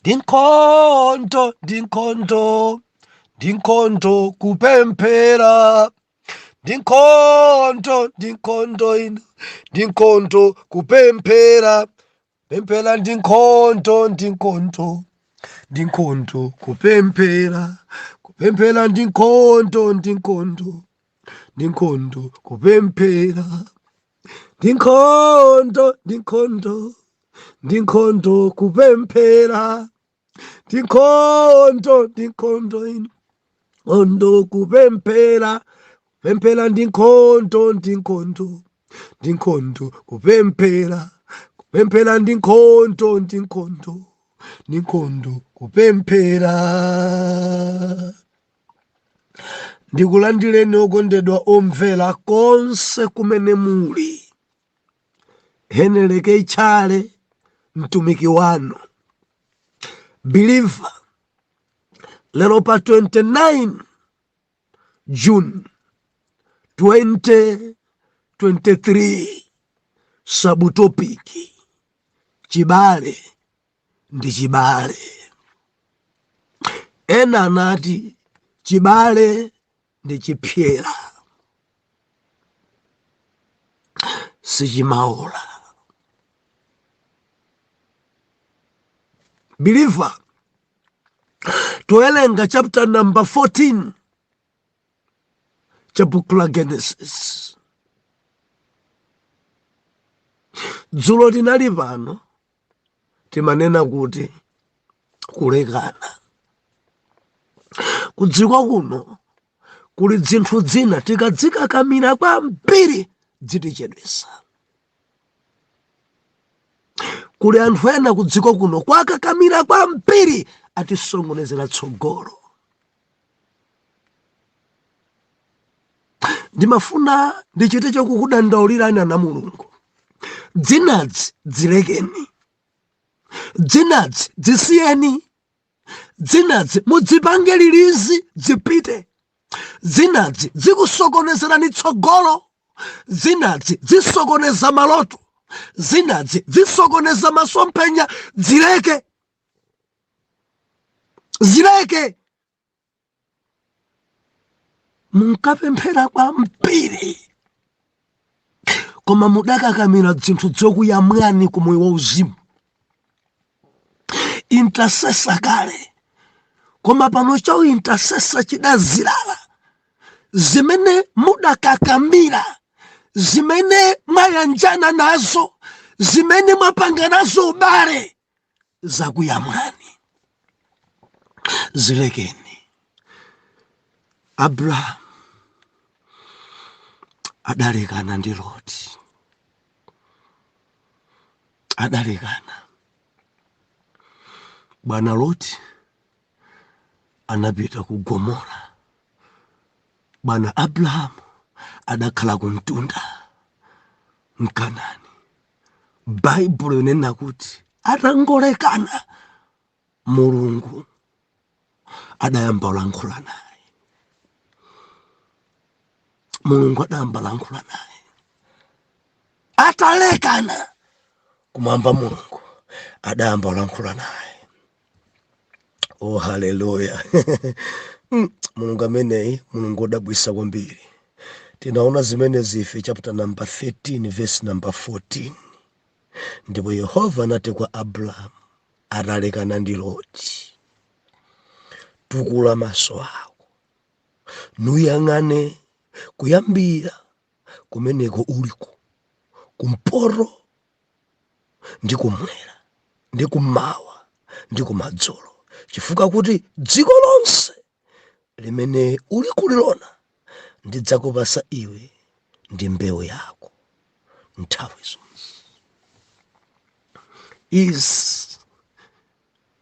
Ndi nkhondo, ndi nkhondo, ndi nkhondo kupemphera. Ndi nkhondo, ndi nkhondo ino, ndi nkhondo kupemphera. Pemphera ndi nkhondo, ndi nkhondo, ndi nkhondo kupemphera. Kupemphera ndi nkhondo, ndi nkhondo, ndi nkhondo kupemphera. Ndi nkhondo, ndi nkhondo, ndi nkhondo kupemphera. Ndi nkhondo, ndi nkhondo ino, nkhondo kupemphera. Pemphera ndi nkhondo, ndi nkhondo, ndi nkhondo kupemphera. Kupemphera ndi nkhondo, ndi nkhondo, ndi nkhondo kupemphera. Ndikulandireni okondedwa omvera konse kumene muli. Henry K. Tchale, mtumiki wanu believer, lero pa 29 June 2023, subtopic chibale ndi chibale. Ena anati chibale ndi chipyera, sichimaola. Believer, towerenga chapter number 14 cha buku la Genesis. Dzulo tinali pano timanena kuti kulekana kudziko kuno kuli dzinthu dzina tikadzikakamira kwambiri dzitichedwesa. Kuli anthu ena kudziko kuno kwakakamira kwambiri atisokonezera tsogolo. Ndimafuna ndichite chokukudandaulirani ana Mulungu, dzinadzi dzilekeni, dzinadzi dzisiyeni, dzinadzi mudzipange release dzipite, dzinadzi dzikusokonezerani tsogolo, dzinadzi dzisokoneza maloto, dzinadzi dzisokoneza masomphenya. Dzileke, zileke. Munkapemphera kwambiri koma mudakakamira dzinthu dzokuyamwani ku moyo wauzimu. Intercessor kale, koma pano cha intercessor chidazilala. Zimene mudakakamira, zimene mwayanjana nazo, zimene mwapanga nazo ubale, zakuyamwani, zilekeni. Abrahamu adalekana ndi Loti, adalekana. Bwana Loti anapita ku Gomora, bwana Abrahamu adakhala ku mtunda mKanani. Baibulo inena kuti atangolekana, Mulungu adayamba kulankhula naye. Mulungu adayamba kulankhula naye atalekana. Kumwamba Mulungu adayamba kulankhula naye. Oh, haleluya! Mulungu ameneyi Mulungu wodabwisa kwambiri. Tinaona zimenezi ife chapter number 13 verse number 14. Ndipo Yehova anati kwa Abrahamu atalekana ndi Loti, tukula maso ako nuyang'ane kuyambira kumeneko uliko, kumpoto ndi kumwera ndi kummawa ndi kumadzulo, chifukwa kuti dziko lonse limene uli kulilona ndidzakupasa iwe ndi mbewu yako nthawi zonse. Izi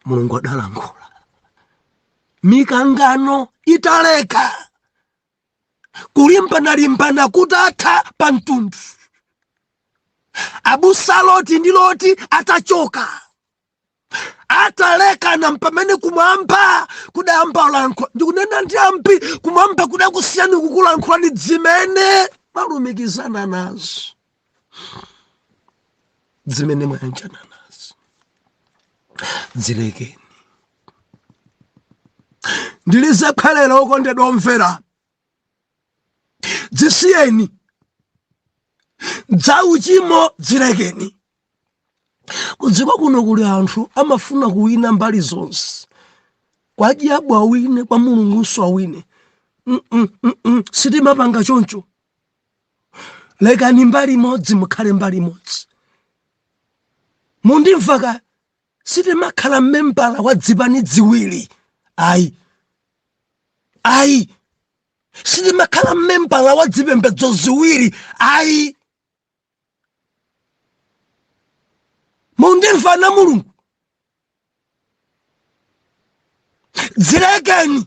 Mulungu adalankhula mikangano italeka, kulimbanalimbana kutatha pa mtundu, abusa Loti ndi Loti atachoka, atalekana, mpamene kumwamba kudayamba kulankhula. Ndikunena ndi ambiri, kumwamba kudakusiyani kukulankhulani dzimene mwalumikizana nazo, dzimene mwayanjana nazo, dzilekeni. Ndilize khwelero, okondedwa omvera, dzisiyeni dzauchimo, dzilekeni. Kudziko kuno kuli anthu amafuna kuwina mbali zonse, kwa dyabu awine, kwa Mulungunso awine. Sitimapanga choncho. Lekani mbali imodzi, mukhale mbali imodzi. Mundimva ka? Sitimakhala membala wa dzipani dziwiri, ayi, ayi. Sitimakhala membala wa dzipembedzo ziwiri, ayi. Mundimva na Mulungu? Dzilekeni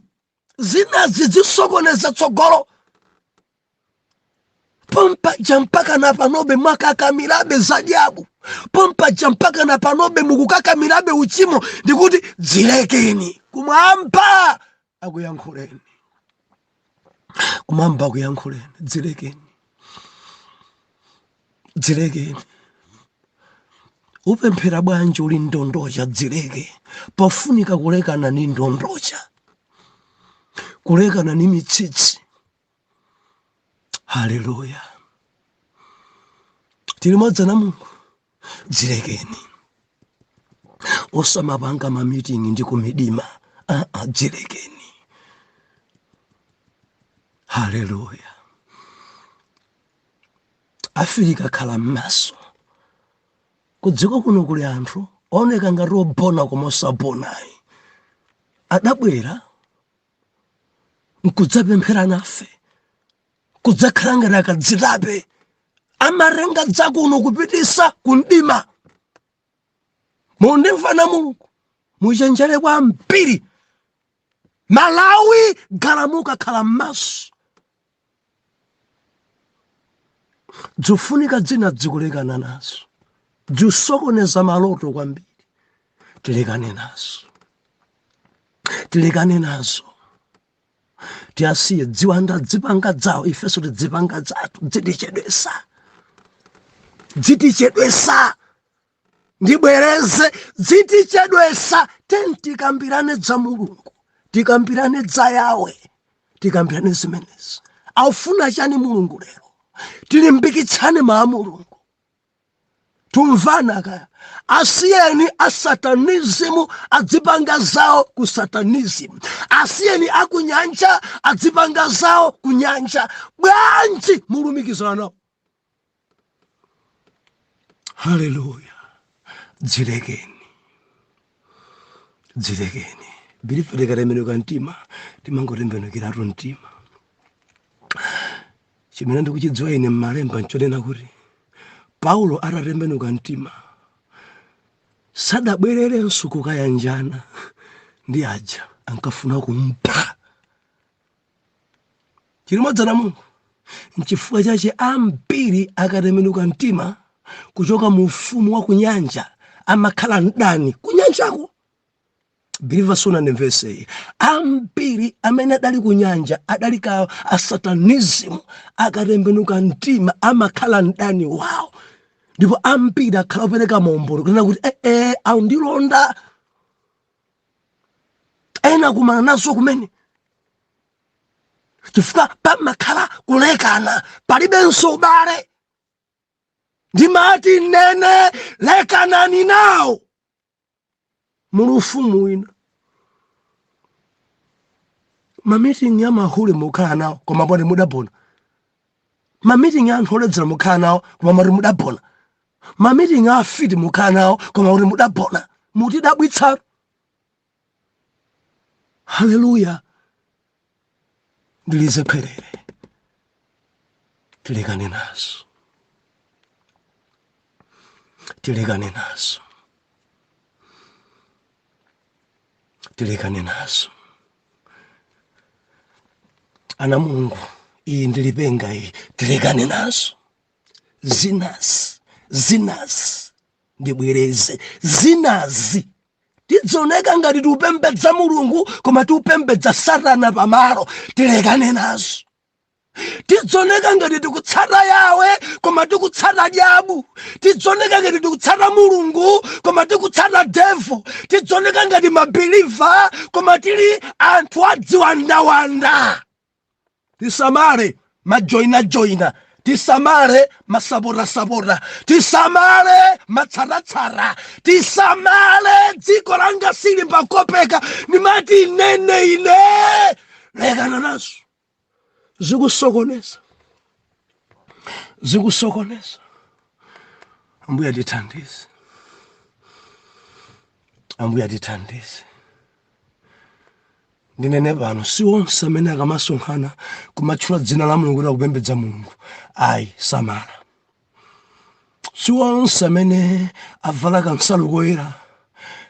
zinazi, zisokoneza tsogolo. Pompaja mpaka na panobe mwakakamirabe za dyabu, pompaja mpaka na panobe mukukakamirabe uchimo. Ndikuti dzilekeni, kumwamba akuyankhuleni, kumwamba akuyankhuleni. Dzilekeni, dzilekeni. Upemphera bwanji uli ndondocha? Dzileke. Pofunika kulekana ni ndondocha, kulekana ni mitsitsi. Haleluya! Tili modzi na Mulungu. Dzilekeni, osamapanga mamitingi ndi kumidima. Aa, dzilekeni. Haleluya! Afirika, khala m'maso. Kudziko kuno kuli anthu ooneka ngati obona koma osabonayi. Adabwera nkudzapemphera nafe, kudzakhala ngati akadzitape, amatenga dzakuno kupitisa kumdima. Mundimva na Mulungu? Muchenjere kwambiri. Malawi, galamuka, khala m'maso. Dzufunika dzina dzikulekana nazo, dzusokoneza maloto kwambiri. Tilekane nazo, tilekane nazo, tiyasiye dziwanda dzipanga dzawo, ifenso tidzipanga dzathu. Dzitichedwesa, dzitichedwesa. Ndibwereze, dzitichedwesa. Teni tikambirane dza Mulungu, tikambirane dza Yawe, tikambirane zimenezi. Aufuna chani Mulungu lero? Tilimbikitsane mawu a Mulungu. Tumvana kaya? Asiyeni a satanism adzipanga zawo ku satanism, asiyeni akunyanja adzipanga zawo ku nyanja. Bwanji mulumikizana nawo? Haleluya! Dzilekeni, dzilekeni. Bilife tikatembenuka mtima, timangotembenukiratu mtima. Chimene ndikuchidziwa ine m'malemba nchonena kuti Paulo atatembenuka mtima sadabwererenso kukayanjana ndi aja ankafuna kumpha. Tili limodzi na Mulungu? Nchifukwa chache ambiri akatembenuka mtima kuchoka mu ufumu wa kunyanja amakhala mdani kunyanjako. Believer, sunandimvese. Ambiri amene adali kunyanja, adali ka asatanism, akatembenuka mtima amakhala mdani wawo, ndipo ambiri akhala opereka maumboni kunena kuti eh, aundilonda ena kumana nazo kumene, chifukwa pamakhala kulekana, palibenso ubale. Ndimati nene, lekanani nawo, muli ufumu wina. Mamitingi ya mahule mukhala nawo koma poti mudabona, mamitingi a anthu oledzera mukhala nawo koma mati mudabona, mamitingi a afiti mukhala nawo koma kuti mudabona. Mutidabwitsa. Haleluya! Ndilize khwerere, tilekane nazo, tilekane nazo, tilekane nazo. Ana Mulungu, iyi ndi lipenga iyi. Tilekane nazo zinazi, zinazi. Ndibwereze, zinazi. Tidzioneka ngati tiupembedza Mulungu koma tiupembedza Satana pamalo. Tilekane nazo. Tidzoneka ngati tikutsata Yawe, koma tikutsata dyabu. Tidzoneka ngati tikutsata Mulungu, koma tikutsata devil. Tidzoneka ngati mabeliever, koma tili anthu adziwandawanda. Tisamale majoinajoina, tisamale masapotasapota, tisamale matsaratsara, tisamale. Dziko langa silimbakopeka. Nimati inene ine, lekana nazo, zikusokoneza, zikusokoneza. Ambuye atithandize, Ambuye atithandize. Ndinene pano, si onse amene akamasonkhana kumatchula dzina la Mulungu kuti akupembedza Mulungu, ayi. Samala. Si onse amene avala kansalu koyera,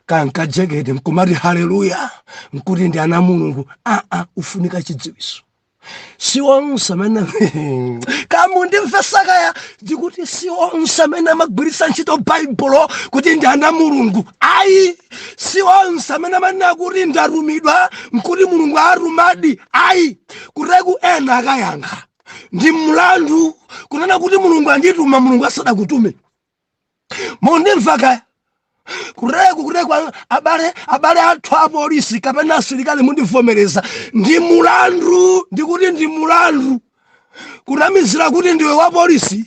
kankajekete, nkumati haleluya, nkuti ndi ana Mulungu. Aa, ufunika chidziwiso. Si onse amene kamundimvesa kaya, ndikuti si onse amene amagwiritsa ntchito Baibulo kuti ndi ana Mulungu, ayi. Si onse amene amanena kuti ndatumidwa nkuti Mulungu atumadi, ayi. Kuteku ena akayankha ndi mlandu kunena kuti Mulungu andituma Mulungu asadakutume. Mundimva kaya? Kuteku abale athu apolisi kapena asilikali, mundivomereza, ndi mulandu. Ndikuti ndi mulandu kunamizira kuti ndiwe wa polisi,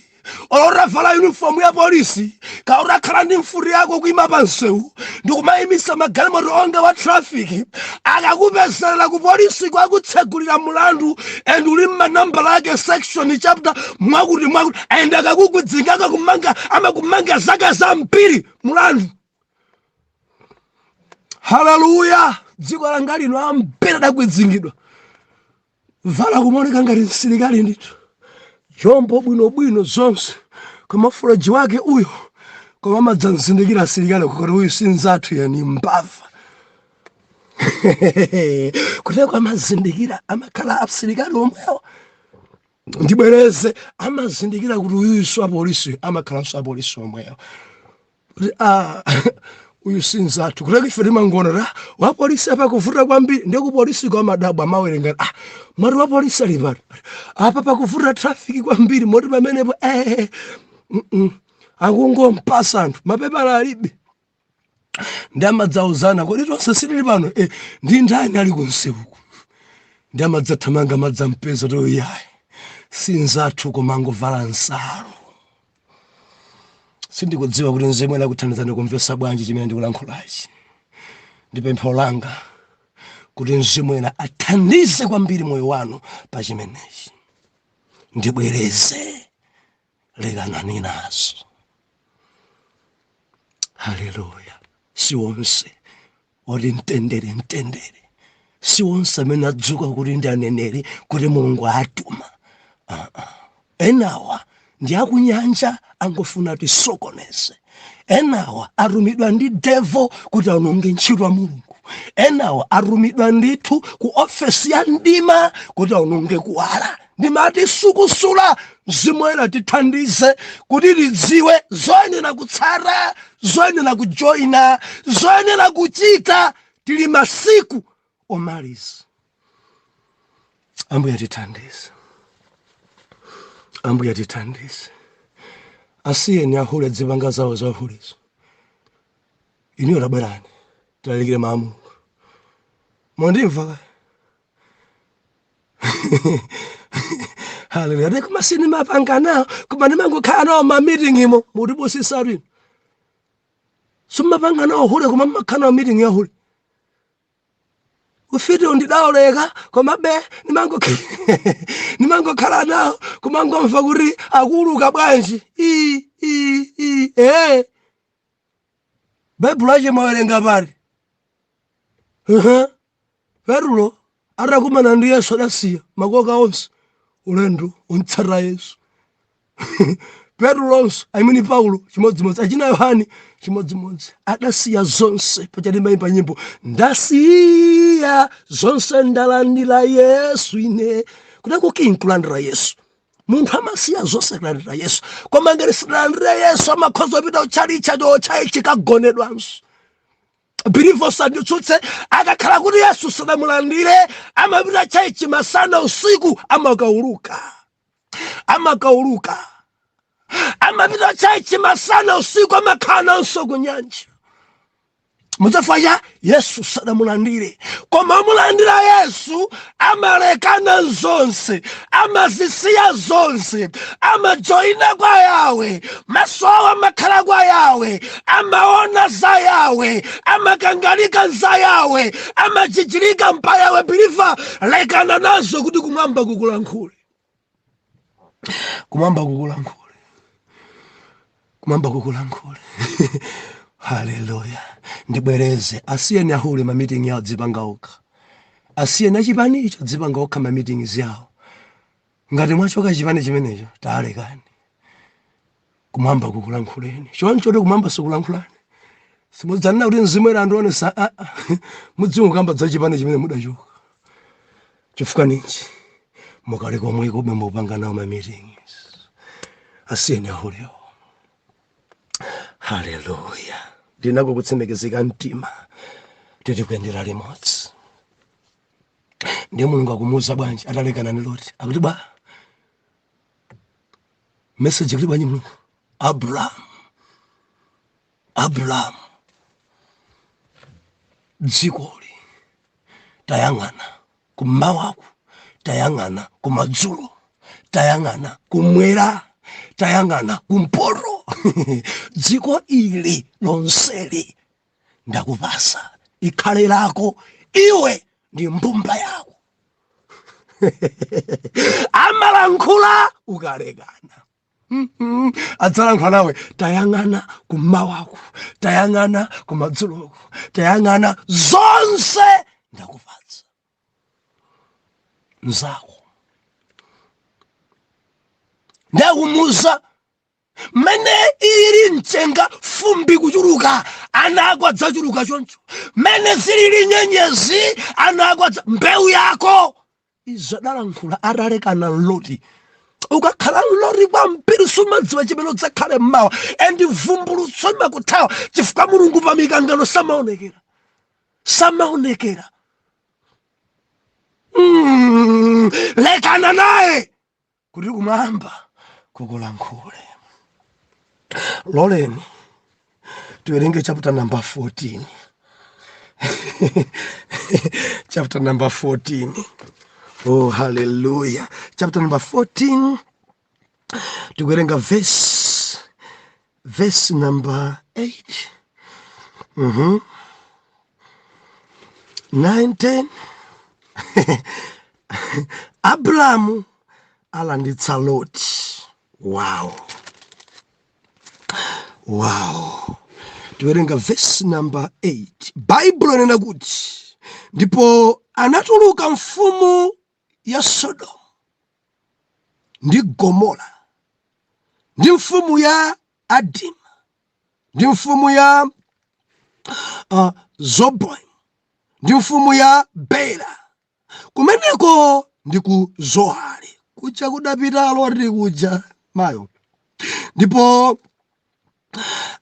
utavala uniform ya polisi, ka utakhala ndi mfuti yako kuima pa msewu ndikumayimisa magalimoto onga wa traffic. Akakupezerera ku polisi, kwakutsegulira mulandu, and uli mmanambala ake, section, chapter, mwakuti mwakuti, and akakukudzinga akakumanga, amakumanga zaka zambiri, mulandu. Haleluya! Dziko langa lino ambiri adakwidzingidwa. Vala kumaoneka ngati msilikali ndithu, jombo bwinobwino zonse, koma fuloji wake uyo. Koma amadzamzindikira asilikali kuti uyu sinzathu, yani mbava. Kuteko amazindikira, amakhala asilikali omwewo. Ndibwereze, amazindikira kuti uyuso apolisi, amakhalanso apolisi omwewo, kuti ah, uyu sinzathu. Kuteko ife timangona ta wapolisi apa kuvuta kwambiri, ndiye kupolisi kwa amadabwa, amawerenga, ah, mwati wapolisi ali pano apa pakuvuta traffic kwambiri, moti pamenepo akungompasa anthu mapepala alibe. Ndi amadzauzana, kodi tonse sitili pano? Ndi ndani ali kunsewuku? Ndi amadzathamanga, amadzampeza to iyayi, sinzathu, koma angovala nsalu. Sindikudziwa kuti Mzimu ena kuthandizani kumvetsa bwanji chimene ndikulankhulachi. Ndi pempho langa kuti Mzimu ena athandize kwambiri moyo wanu pa chimenechi. Ndibwereze, lekanani nazo. Haleluya! Si onse oti mtendere mtendere, si onse amene adzuka kuti ndi aneneri, kuti Mulungu atuma. Enawa ndi akunyanja, angofuna tisokoneze. Enawa atumidwa ndi devil kuti aononge ntchito ya Mulungu. Enawa atumidwa ndithu ku ofesi ya mdima kuti aononge kuwala. Ndimati sukusula. Mzimu Woyera tithandize kuti tidziwe zoyenera kutsata, zoyenera kujoyina, zoyenera kuchita. Tili masiku omaliza. Ambuye tithandize, Ambuye tithandize. Asiyeni ahule dzipanga zawo zahulizo. Iniyo tabwerani tilalikire mawu a Mulungu. Mondimva ka? Haleluya! Ndi koma sindimapanga nawo, koma ndimangokhala nawo ma meeting imo. Mutibusisatu inu. Simmapanga nawo hule, koma mmakhala nawo meeting ya hule. Ufiti ndidawoleka, komabe ndimangokhala nawo, kumangomva kuti akuluka bwanji. I i i Baibulo ache mwawerenga pali? Petulo atakumana ndi Yesu adasiya makoka onse, ulendo untsata Yesu. Petulonso, I mean Paulo chimodzimodzi, achina Yohani chimodzimodzi, adasiya zonse. Pachati mayimba nyimbo, ndasiya zonse ndalandira Yesu ine. Kutako kinkulandira Yesu, munthu amasiya zonse kulandira Yesu. Koma ngati sidalandire Yesu, amakhoza kupita kutchalitchi, chochayi chikagonedwanso. Believer, usanditsutse. Akakhala kuti Yesu sadamulandire, amapita church masana, usiku amakauluka, amakauluka. Amapita church masana, usiku amakhala nanso ku nyanja. Mudzafanya Yesu sadamulandire. Koma amulandira Yesu, amalekana zonse, amazisiya zonse, amajoyina kwa Yawe. Maso awo amakhala kwa Yawe, amaona za Yawe, amakangalika za Yawe, amajijirika mpa Yawe. Believer, lekana nazo kuti kumwamba kukulankhule, kumwamba kukulankhule, kumwamba kukulankhule. Haleluya! Ndibwereze, asiyeni ahule ma meeting yawo dzipanga okha, asiyeni achipani icho dzipanga okha ma meetings yawo. Ngati mwachoka chipani chimenecho, taalekani, kumwamba kukulankhuleni. Choncho ti kumwamba sikulankhulani, simudzanena kuti Mzimu Woyera andionesa. Aa, mudziwe kamba za chipani chimene mudachoka. Chifukwa ninji? Mukali komweko mupanga nawo ma meetings. Asiyeni ahulewo. Haleluya! Ndinako kutsimikizika mtima, titi kuyendera limodzi. Ndiye Mulungu akumuuza bwanji atalekana ni Loti? Akuti bwa message kuti bwanji Mulungu? "Abraham, Abraham, dzikoli tayang'ana kummawaku, tayang'ana kumadzulo, tayang'ana kumwera, tayang'ana kumpoto. Dziko ili lonseli ndakupasa, ikhale lako iwe ndi mbumba yako." Amalankhula ukalekana. Adzalankhula nawe, tayang'ana kummawaku, tayang'ana kumadzuloku, tayang'ana, zonse ndakupatsa mzako. Ndakumuza mmene ili mchenga, fumbi kuchuluka, ana ako adzachuluka choncho. Mmene zilili nyenyezi, ana ako adza mbewu yako. Izadalankhula atalekana Loti. Ukakhala Loti kwambiri, sumadziwa chimene udzakhale mmawa, and vumbulutso imakuthawa, chifukwa Mulungu pa mikangano samaonekera, samaonekera. Lekana naye kuti kumwamba kukulankhule. Loleni tiwerenge chapter number 14, chapter number 14. Oh, hallelujah! Chapter number 14, tikuwerenga verse number 8, 9, 10. Abrahamu alanditsa Loti. Wow! Tiwerenga verse number 8. Baibulo inena kuti, "Ndipo anatuluka mfumu ya Sodomu ndi Gomora ndi mfumu ya Adima ndi mfumu ya Zoboim ndi mfumu ya Bela," kumeneko ndi ku Zohari kuja kudapita Loti kuja mayo. "Ndipo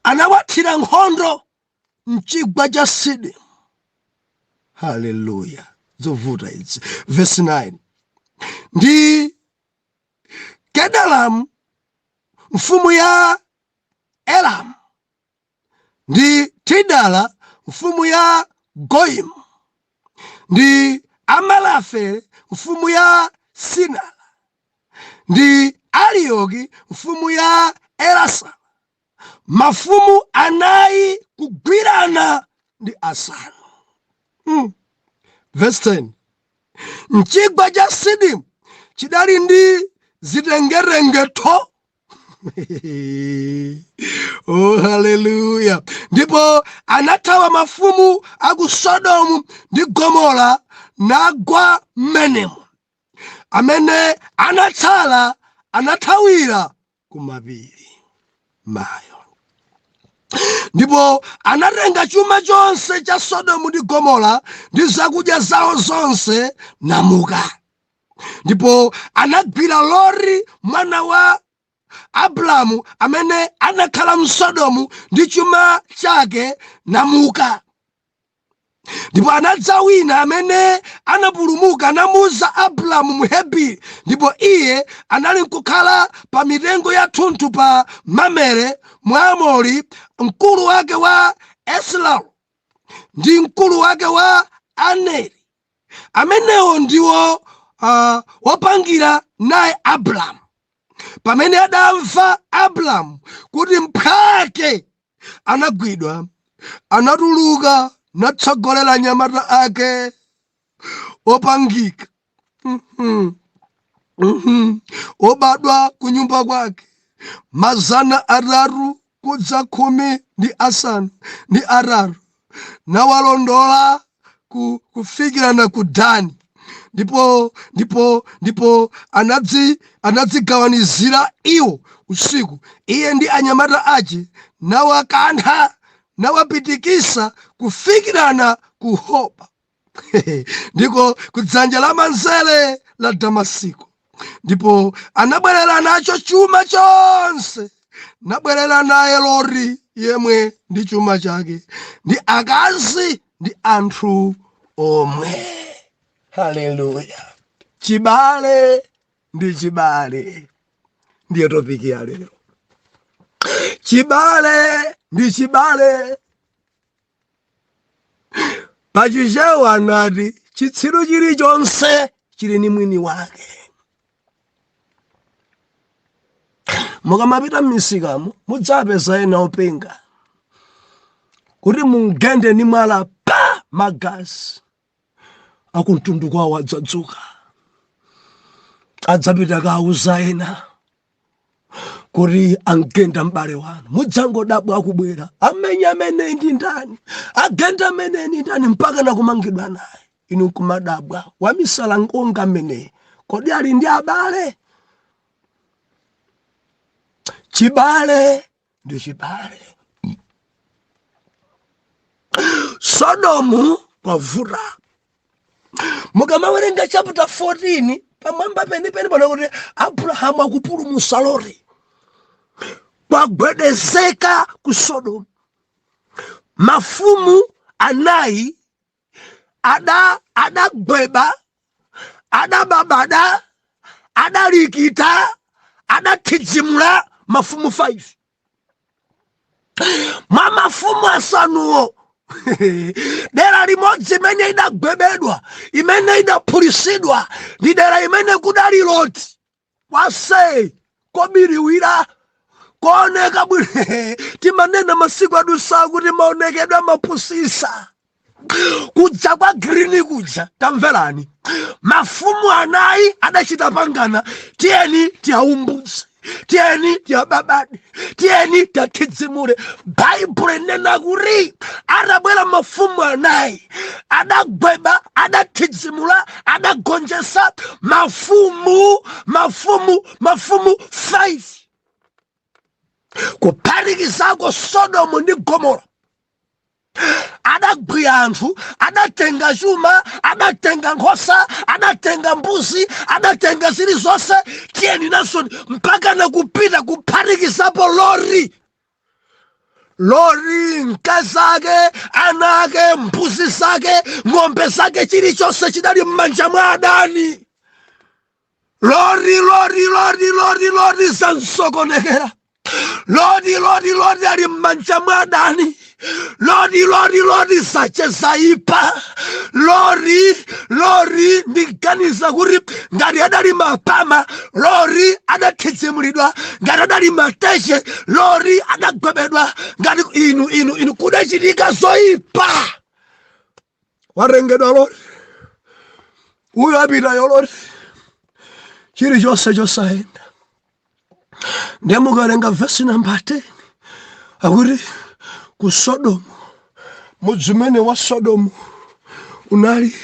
anawathira nkhondo mchigwa cha Sidimu." Haleluya! Zovuta izi. Verse 9, "Ndi Kedalamu mfumu ya Elamu ndi Tidala mfumu ya Goyimu ndi Amalafele mfumu ya Sinara ndi Ariyoki mfumu ya Elasa, mafumu anayi kugwirana ndi asanu." Verse 10, "Mchigwa cha Sidimu chidali ndi zitengetengetho." Oh, haleluya! "Ndipo anathawa mafumu a ku Sodomu ndi Gomora, nagwa mmenemo. Amene anatsala anathawira kumapiri mayo. Ndipo anatenga chuma chonse cha Sodomu ndi Gomora ndi zakudya zawo zonse, namuka. Ndipo anagwira Loti mwana wa Abrahamu amene anakhala mSodomu ndi chuma chake, namuka." Ndipo anadza wina amene anapulumuka, namuuza Abramu Mhebri, ndipo iye anali nkukhala pa mitengo ya thunthu pa Mamere Mwamori, mkulu wake wa Esilau ndi mkulu wake wa Aneri. Amenewo ndiwo wopangira naye Abramu. Pamene adamva Abramu kuti mphwake anagwidwa, anatuluka natsogolera anyamata ake opangika, obadwa kunyumba kwake, 318, nawalondola kufikirana ku Dani. Ndipo anadzigawanizira iwo usiku, iye ndi anyamata ache, nawakantha nawapitikisa kufikirana ku Hoba, ndiko kudzanja lamanzere la Damasiko. Ndipo anabwerera nacho chuma chonse, nabwerera naye Loti yemwe ndi chuma chake, ndi akazi ndi anthu omwe. Haleluya! Chibale ndi chibale ndiyo topic ya lero. Chibale ndi chibale. Pachichewa anati chitsiru chilichonse chili ni mwini wake. Mukamapita m'misikamo mudzapeza ena openga kuti mungende ni mwala pa magazi akumtundu kwawo, adzadzuka adzapita kauza ena kuti angenda m'bale wanu. Mudzangodabwa akubwera, amenya amene ndi ndani, agenda amene ndi ndani, mpaka nakumangidwa naye. Inu nkumadabwa, wamisala ngonga ameneyi kodi ali ndi abale? Chibale ndi chibale. Sodomu kwavuta. Mukamawerenga chapter 14 pamwamba penipeni pano kuti Abrahamu akupulumutsa Loti, kwagwedezeka ku Sodomu. Mafumu anayi adagweba, adababada, adalikita, adathidzimula mafumu 5. Mwa mafumu asanuwo, dera limodzi imene idagwebedwa, imene idaphulisidwa, ndi dera imene kudali Loti. Kwase kobiriwira kooneka bwino. Timanena masiku adusa kuti maonekedwe amapusisa. Kudza kwa green kuja, tamverani, mafumu anayi adachita pangana: tiyeni tiyaumbutse, tiyeni tiyababade, tiyeni tiyathidzimule. Baibulo inena kuti atabwera mafumu anayi adagweba, adathidzimula, adagonjesa mafumu 5, kuphatikizako Sodomu ndi Gomora. Adagwira anthu, adatenga chuma, adatenga nkhosa, adatenga mbuzi, adatenga zilizonse. Tiyeni nasoni mpaka nakupita kuphatikizapo Loti. Loti, mkazi ake, ana ake, mbuzi zake, ng'ombe zake, chilichonse chidali m'manja mwa adani. Loti, Loti, Loti, Loti, Loti, zansokonekera. Loti, Loti, Loti ali m'manja mwa adani. Loti, Loti, Loti, zache zaipa. Loti, Loti, ndiganiza kuti ngati adali mapama, Loti adathidzimulidwa. Ngati adali mateche, Loti adagwebedwa. Ngati inu inu inu kudachitika zoipa. Watengedwa Loti, uyo apitayo Loti, chilichonse chosayenda. Ndiye mukawerenga vesi namba 10 akuti ku Sodomu, mudzi umene wa Sodomu unali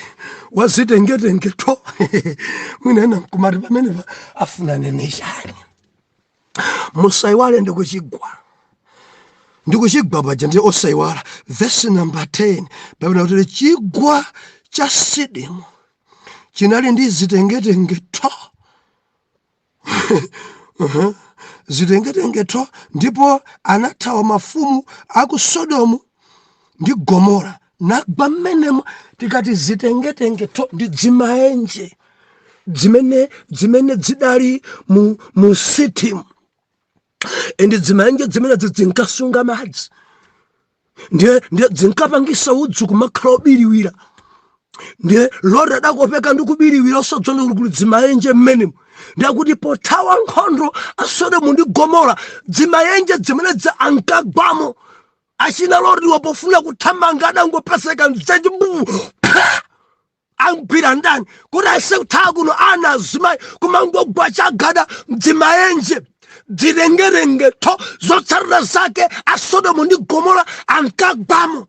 wazitengetenge to. Mwina ena nkumati pamene afuna nene chani? Musayiwale ndikuchigwa, ndikuchigwa paja ndi osayiwala. Vesi namba 10 pamene kuti chigwa cha Sidimu chinali ndi zitengetenge to, zitengetenge to. Ndipo anathawa mafumu aku Sodomu ndi Gomora. Nagwa mmenemo. Tikati zitengetenge to ndi dzimaenje dzimene dzidali mu Sitimu, and dzimaenje dzimene dzinkasunga madzi, ndiye dzinkapangisa udzu kumakhala obiriwira. Ndiye Loti adakopeka ndi kubiriwira, osadziona kuti kuli dzimaenje mmenemo. Ndiye kuti pothawa nkhondo a Sodomu ndi Gomora, dzimaenje dzimene ankagwamo achina Lotiwo pofuna kuthamanga, adangopeseka mdzenje bu pha! Angwira ndani kuti ase kuthawa kuno? Ana, azimayi kumangogwa chagada mdzimaenje, dzitengerenge tho. Zotsatira zake, a Sodomu ndi Gomora ankagwamo,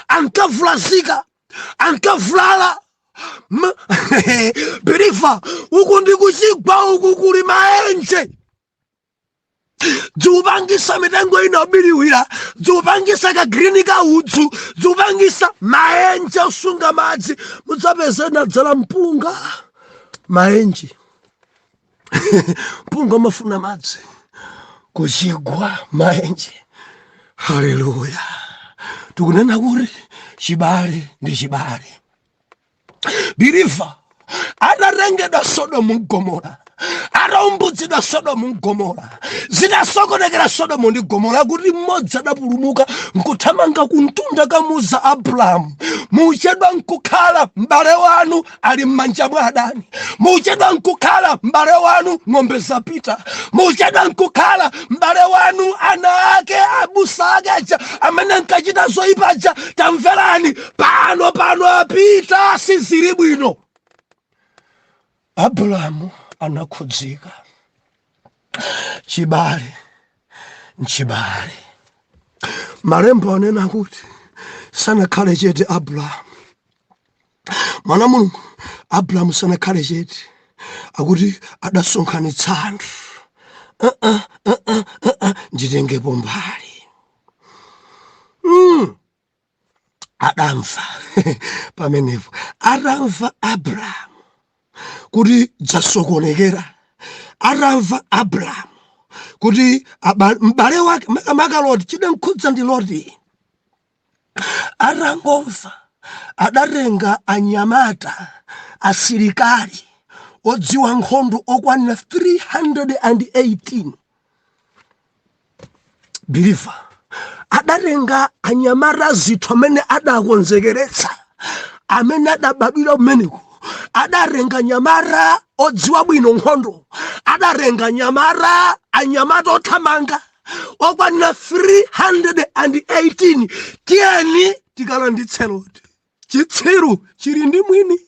ankavulazika, ankavulala. Believer, uku ndi kuchigwa, uku kuli maenje, dziupangisa mitengo inobiriwira, dziupangisa ka green ka udzu, dziupangisa maenje osunga madzi. Mudzapeza nadzala mpunga maenje, mpunga umafuna madzi, kuchigwa maenje. Haleluya! Tikunena kuti chibale ndi chibale. Believer, atatengedwa Sodomu Gomora, ataumbutsidwa Sodomu Gomora, zitasokonekera Sodomu ndi Gomora, kuti mmodzi adapulumuka nkuthamanga kuntunda kamuza Abrahamu: "Muchedwa nkukhala, m'bale wanu ali m'manja mwa adani. Muchedwa nkukhala, m'bale wanu ng'ombe zapita. Muchedwa nkukhala, m'bale wanu ana ake, abusa ake aja amene nkachita zoyipaja, tamverani, pano pano apita, sizili bwino." Abrahamu anakhudzika. Chibale nchibale. Malembo anena kuti sanakhale chete Abrahamu, mwana Mulungu. Abrahamu sanakhale chete, akuti adasonkhanitsa anthu. Nditengepo mbali. Adamva pamenepo, atamva Abrahamu kuti dzasokonekera, atamva Abrahamu kuti m'bale wake, makamaka Loti, chidamkhudza ndi Loti. Atangomva, adatenga anyamata, asilikali odziwa nkhondo okwanira 318. Believer, adatenga anyamata zithu amene adakonzekeretsa, amene adabadwira kumeneko. Adatenga anyamata odziwa bwino nkhondo, adatenga anyamata, anyamata othamanga okwanira 318. "Tiyeni tikalanditse Loti, chitsiru chili ndi mwini.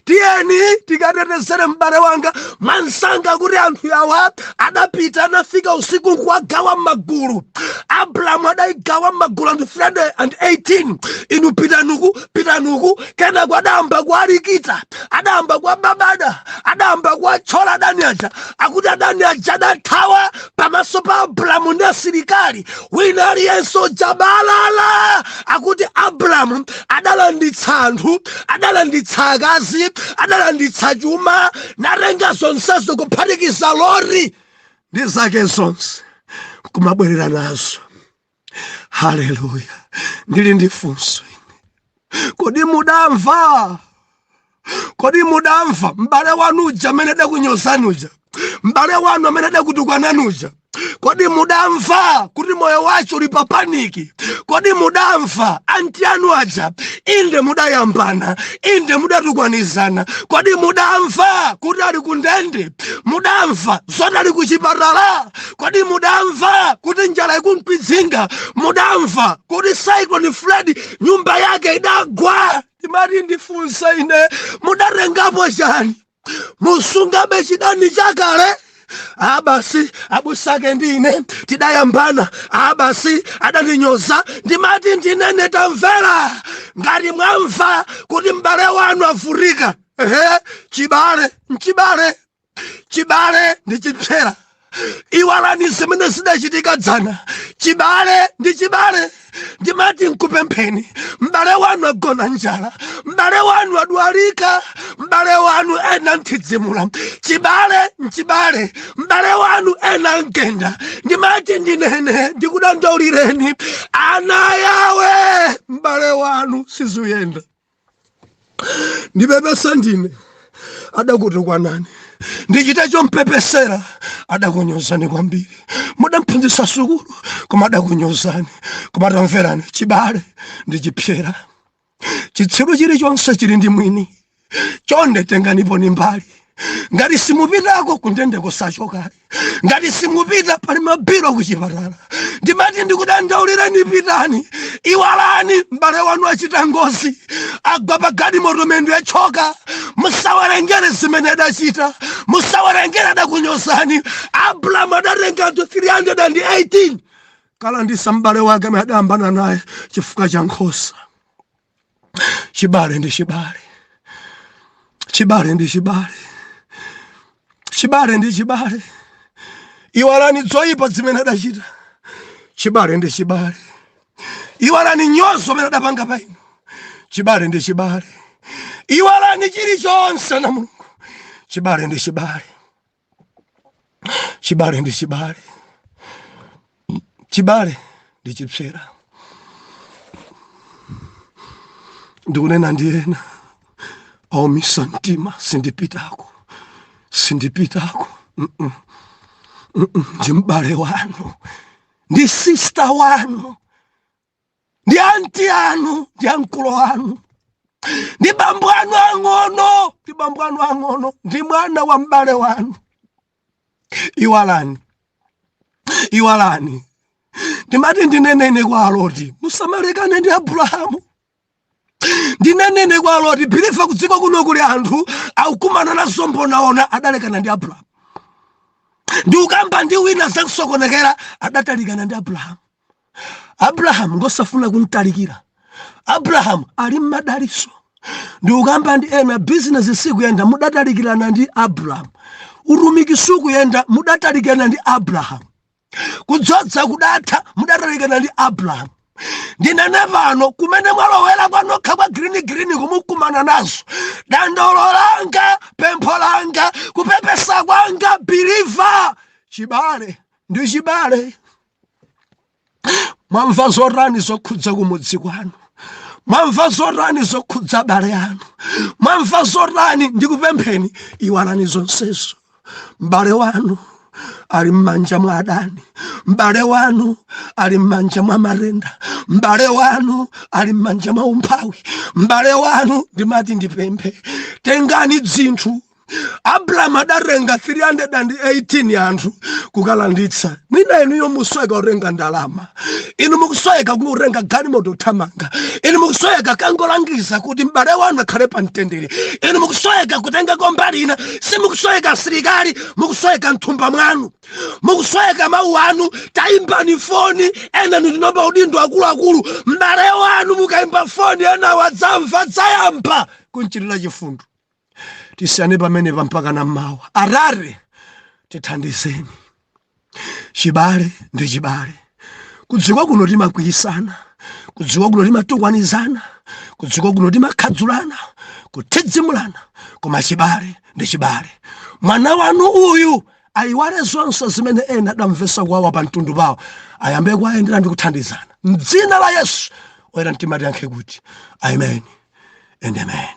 Tiyeni tikatetezere m'bale wanga mwansanga." Kuti anthu awa adapita, anafika usiku nkuwagawa m'magulu. Abrahamu adayigawa m'magulu anthu 318: "Inu pitanuku, pitanuku." Kenako adayamba kuwalikita, adayamba kuwababada, adayamba kuwathyola adani aja. Akuti adani aja adathawa pamaso pa Abrahamu ndi asilikali, wina aliyense ojabalala. Akuti Abrahamu adalanditsa anthu, adalanditsa akazi, adalanditsa chuma, natenga zonsezo kuphatikiza Loti ndi zake zonse, kumabwerera nazo. Haleluya! Ndili ndi funso ine: kodi mudamva? Kodi mudamva m'bale wanu uja amene adakunyozani uja, m'bale wanu amene adakutukwanani uja? Kodi mudamva kuti moyo wacho uli pa panic? Kodi mudamva anti anu aja? Inde mudayambana, inde mudatukwanizana. Kodi mudamva kuti ali kundende? Mudamva zoti ali kuchipatala? Kodi mudamva kuti njala ikumkwidzinga? Mudamva kuti Cyclone Freddy nyumba yake idagwa? Timati ndifunsa ine: mudatengapo chani? Musungabe chidani chakale? Abasi, abusake ndi ine tidayambana, abasi adandinyoza. Ndimati ndinene, tamvera, ngati mwamva kuti m'bale wanu avutika, ehe, chibale nchibale, chibale ndi chipsera. Iwalani zimene zidachitika dzana, chibale ndi chibale. Ndimati nkupempheni, m'bale wanu agona njala, m'bale wanu adwalika, M'bale wanu ena mthidzimula. Chibale nchibale, m'bale wanu ena mgenda. Ndimati ndinene, ndikudandaulireni ana yawe, m'bale wanu sizuyenda. Ndipepesa ndine, adakutukwanani. Ndichite chompepesera, adakunyozani kwambiri. Mudamphunzitsa sukulu, koma adakunyozani. Koma tamverani, chibale ndi chipsera. Chitsiru chilichonse chili ndi mwini. Chonde tenganipo ni mbali. Ngati simupitako kundendeko sachokali, ngati simupita pali mabiro kuchipatala. Ndimati ndikudandaulireni, pitani, iwalani. M'bale wanu achita ngozi, agwa pa galimoto, mendo yachoka. Musawerengere zimene adachita, musawerengere adakunyozani. Abrahamu adatenga anthu 318 kalandisa m'bale wake amene adayambana naye chifukwa cha nkhosa. Chibale ndi chibale, chibale ndi chibale, chibale ndi chibale. Iwalani zoyipa zimene adachita. Chibale ndi chibale. Iwalani nyozo amene adapanga pa inu. Chibale ndi chibale. Iwalani chilichonse na Mulungu. Chibale ndi chibale, chibale ndi chibale, chibale ndi chipsera. Ndikunena ndi ena aumisa mtima, sindipitako, sindipitako. Ndi m'bale wanu, ndi sister wanu, ndi auntie anu, ndi ankulo anu, ndi bambo anu ang'ono, ndi bambo anu ang'ono, ndi mwana wa m'bale wanu. Iwalani, iwalani. Ndimati ndinenene kwa Aloti, musamalekane ndi Abrahamu. Ndinenene kwa Aloti, believer, kudziko kuno kuli anthu akukumana nazo mbonaona, adalekana ndi Abrahamu. Ndi ukamba ndi wina zakusokonekera, adatalikana ndi Abrahamu. Abrahamu ngosafuna kumtalikira. Abrahamu ali mmadaliso. Ndi ukamba ndi ena, bizinesi sikuyenda, mudatalikirana ndi Abrahamu. Utumiki sukuyenda, mudatalikirana ndi Abrahamu. Kudzodza kudatha, mudatalikirana ndi Abrahamu. Ndinene pano, kumene mwalowera kwanokha kwa green green kumukumana nazo. Dandolo langa, pempho langa, kupepesa kwanga, believer, chibale ndi chibale. Mwamva zotani zokhudza kumudzi kwanu? Mwamva zotani zokhudza abale anu? Mwamva zotani? Ndikupempheni, iwalani zonsezo. M'bale wanu ali m'manja mwa adani, m'bale wanu ali m'manja mwa matenda, m'bale wanu ali m'manja mwa umphawi, m'bale wanu. Ndimati ndipemphe, tengani dzinthu. Abrahamu adatenga 318 anthu kukalanditsa. Mwina inuyo musweka kutenga ndalama, inu mukusweka kutenga galimoto kuthamanga, inu mukusweka kangolangiza kuti m'bale wanu akhale pa mtendere, inu mukusweka kutengako mbali ina. Simukusweka asilikali, mukusweka mthumba mwanu, mukusweka mawu anu. Tayimbani foni. Ena ndinopa udindo akuluakulu, m'bale wanu mukayimba foni, ena wadzamva, dzayamba kunchitira chifundo. Tisiyane pamenepa mpaka na mmawa. Arare tithandizeni. Chibale ndi chibale. Kudziko kuno timakwiyisana, kudziko kuno timatukwanizana, kudziko kuno timakhadzulana, kuthidzimulana, koma chibale ndi chibale. Mwana wanu uyu ayiwale zonse zimene ena adamvesa kuwawa pa mtundu pawo, ayambe kuwayendera ndi kuthandizana. Mdzina la Yesu, oyera mtima tiyankhe kuti amen and amen.